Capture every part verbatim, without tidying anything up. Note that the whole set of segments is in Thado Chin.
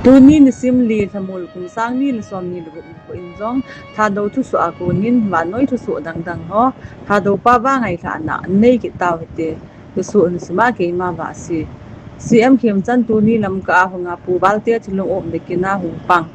Tuni nisim li Lhamul kum sang ni le som ni le gup nikho in jong Thadou thusoh a konin vannoi thusoh dangdang ho Thadou pao va ngailhahna nei kit tau hite. Thusoh hin sima keima Vahsi. C M Khemchand tuni Lamka a hunga Pu Valte thilong um le kina hung pang.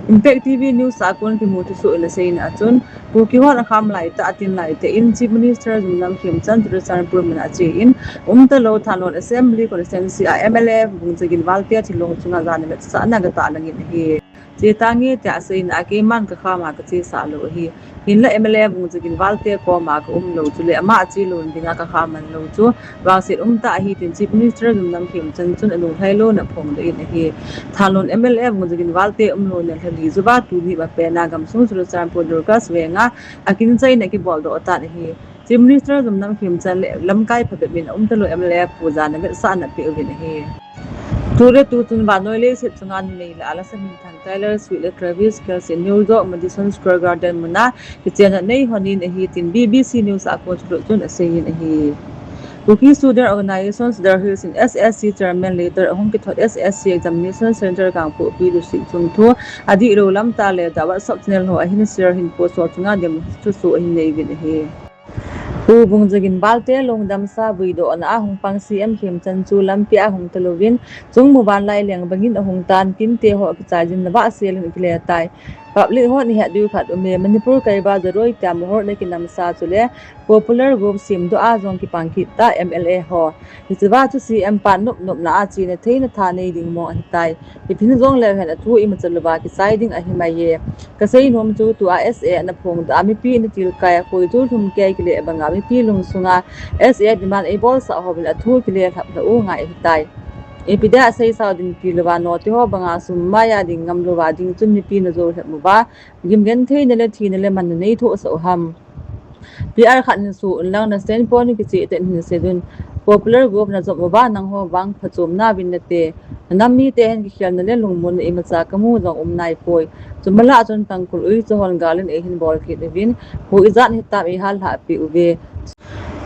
Impact T V News a kon kimu thusoh in asei na a chun, Kuki hon akham lai tah, atin lai tah in Chief Minister Yumnam Khemchand Churachandpur mun a ache in, umtalou Thanlon Assembly Constituency a M L A Vungcha Ginvalte thilong chunga jana vetsahna gatah langin ahi. Che tange tia asei na a, keiman kakham a kachesah lou ahi. Hinla M L A Vungcha Ginvalte koma kaum lou chule ama ache lou dinga kakham man lou chu vangset umtah ahi tin Chief Minister Yumnam Khemchand chun alunglhai louna aphongdoh in ahi. Thanlon M L A Vungcha Ginvalte umlouna lha li jouva tuni a pena gamsung Churachandpur Dorcas Veng a akinchaina kiboldoh tan ahi. Chief Minister Yumnam Khemchand le lamkai phabep in umtalou M L A pu jana vetsahna apeh uvin ahi. Ture tu chun vannoi leiset chunga numei le ala sa minthang Taylor Swift le Travis Kelce in New York Madison Square Garden muna kichenna nei lhonin ahi tin B B C News a kon thulut chun aseiyin ahi. Kuki Student Organization Sadar Hills in S S C Chairman letter ahung kithot S S C Examination Center Kangpokpi District chungthu adihlou lamtah le WhatsApp channel ho ahin share hin post ho chunga dem thusoh ahin neiuvin ahi. Pu Vungcha Ginvalte lungdamsa vuidohna a hung pang C M Khemchand chu lampi a hung talouvin, chung muvanlai leng bangin ahung tan, kinte ho akichaijin na vahsel in akile tai. Public hon ihet diu khat aume, Manipur kaiba jaroi tia mohor na kinamsa chule popular group semdoh a jong kipang kit ta M L A ho. Hichea chu C M pan nopnopna a chena theina tha nei ding mong ahitai. Iphin jongleu hen athu imacha louva kichai ding ahimai e. Kasei nom chu tua S A ana phongdoh a mipi ana tilkai a koi chu lhumkei kile banga mipi lungsunga S A demand eibolsah hovin athu kile lhaplhah u ngai ahitai. Ipi dia seisao dinpi louva note ho banga sum maiya ding ngam louva ding chun mipi najou lhep uva, gimgentheina le thina le manna neithohsah u ham. P R khat hin suh unlang nasen pon kicheh tah in hin seiun. Popular group najom uva nangho vang phachomna uvin nate. Nanam mite hin kikhelna le lungmonna imacha kamu jong um naipoi. Chumalah chun Tangkhul uicha hon gal in eihin bol kit uvin, hu ijat hitam eihallhah peh uve.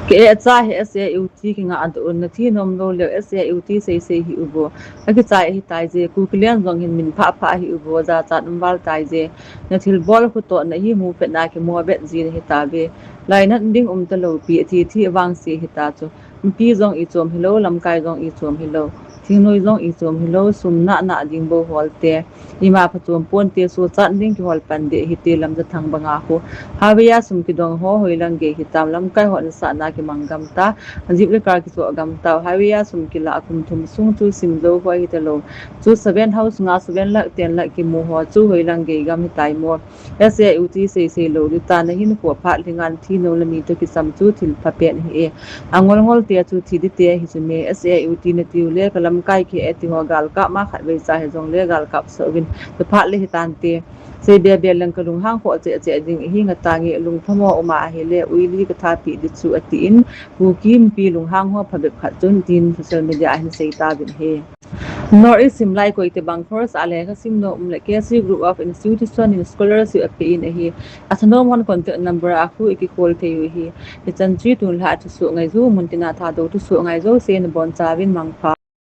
Kei acha hi S A U T kingah adoh un, nathi nom lou leu S A U T seisei hih uvo. Akichai ahitaije, Kukiland jong hin min phah phah hih uvo, jachat um val taije. Nathilbol khutohna hi mupetna kimo vet jin ahitauve. Lainat ding umtalou pi, athi thi avangse ahita chu. Mipi jong ichom hilou, lamkai jong ichom hilou, thingnoi jong ichom hilou, sum nah nah ding bou holte. Ima phachom ponte, sochat ding kihol pan deh hite, Lamjathang banga khu. Highway a sum kidong ho hoilang gei hitam, lamkai ho nasahna kimang gam ta, jeep le car kichoh gam tau, highway a sum kilah kum thum sung chu simjou ho hitalou. Chu seven house nga seven lakh, ten lakh kimu ho chu hoilang gei gam hitai mo. S A U T seisei lou dita, nahinkho phat lhinga nathi nom le mi toh kisam chu thil phapen ahi e. Angol ngol te chu thi dite hichu me, S A U T natiu le kalamkai khe e tiho galkap ma khatvei cha hijongle galkap sah uvin, chuphat le hitante. Sei bebe leng kalunghang khoh cheh cheh ding ahi, ngatange lungphamo uma ahile uili kathapeh ding chu atin, Kuki mipi lunghang ho phabep khat chun tin social media a ahin seitauvin ahi. North East simlai koite bang course a lekha simnom um le K C Group of Institution in scholarship ape in ahi. Athanom hon contact number a khu ikikhol thei u ahi. Hichan chu tunlhah thusoh ngaiju mun tina Thadou thusoh ngai jouse nabonchauvin mangpha.